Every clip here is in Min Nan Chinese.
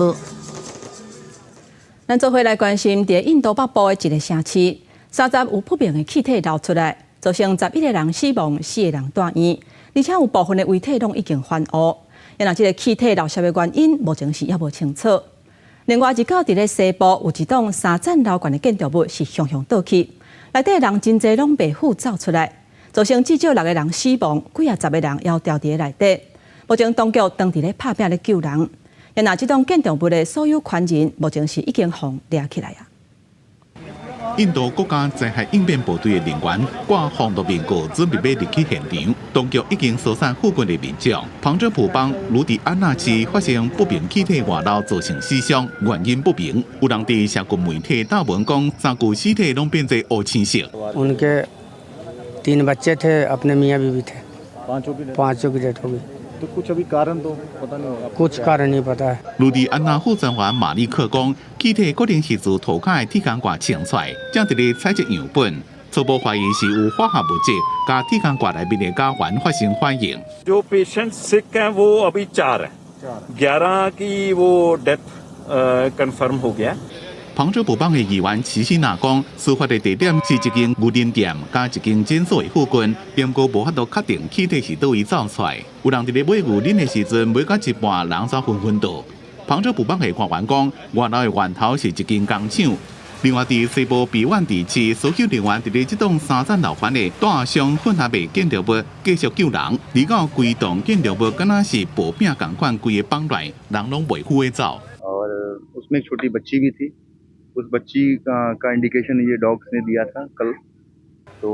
物。咱做伙來關心，佇印度北部的一个城市，三十有不明的氣體流出來，造成11個人死亡，四個人蹛院，而且有部分的遺體攏已經翻烏。因為這个氣體漏洩的原因，目前是猶無清楚。另外，日九佇咧西部有一棟三層樓懸的建築物是向向倒去，內底人真濟攏袂赴走出來，造成至少六個人死亡，幾仔十个人猶牢佇咧內底。目前當局當佇咧拍拚咧救人。因為這棟建築物的所有權人，目前是已經予掠起來啊。印度國家災害應變部隊的人員掛防毒面具，準備欲入去現場。當局已經疏散附近的民眾。旁遮普邦盧迪安納市發生不明氣體外漏，造成死傷，原因不明。有人佇社群媒體貼文講，三具屍體攏變做烏青色。 उनके तीन बच्चे थे, अपने मियाँ बीवी थे, पांचों की डेथ हो गई। तो कुछ अभी कारण तो पता नहीं होगा? कुछ कारण नहीं पता है。盧迪安納副專員馬利克講，氣體可能是自塗跤的鐵鋼罐衝出來，正佇咧採集樣本，初步懷疑是有化學物質佮鐵鋼罐內面的甲烷發生反應。 जो पेशेंट सिक हैं वो अभी चार हैं, 11 की वो डेथ कंफर्म हो गया。旁遮普邦的議員齊西納講，事發的地點是一間牛奶店佮一間診所的附近，不過無法度確定氣體是佗位走出來。有人佇咧買牛奶的時陣買到一半，人才昏昏倒。旁遮普邦的官員講，外漏的源頭是一間工廠。另外，佇西部比萬地區，搜救人員佇咧這棟三層樓懸的大箱混合物建築物繼續救人。而到規棟建築物敢若是薄餅仝款，規个崩落來，人攏袂赴欲走。 और उसमें एक छोटी बच्ची भी थी। उस बच्ची का इंडिकेशन ये डॉग्स ने दिया था कल। तो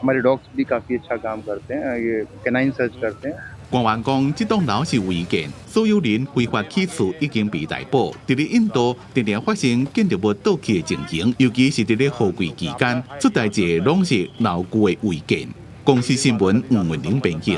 हमारे डॉग्स भी काफ़ी अच्छा काम करते हैं, ये कैनाइन सर्च करते हैं。官員講，這棟樓是違建，所有人非法起厝已經被逮捕。佇咧印度，定定發生建築物倒去的情形，尤其是佇咧雨季期間，出代誌攏是樓舊的違建。公視新聞吳文玲編譯。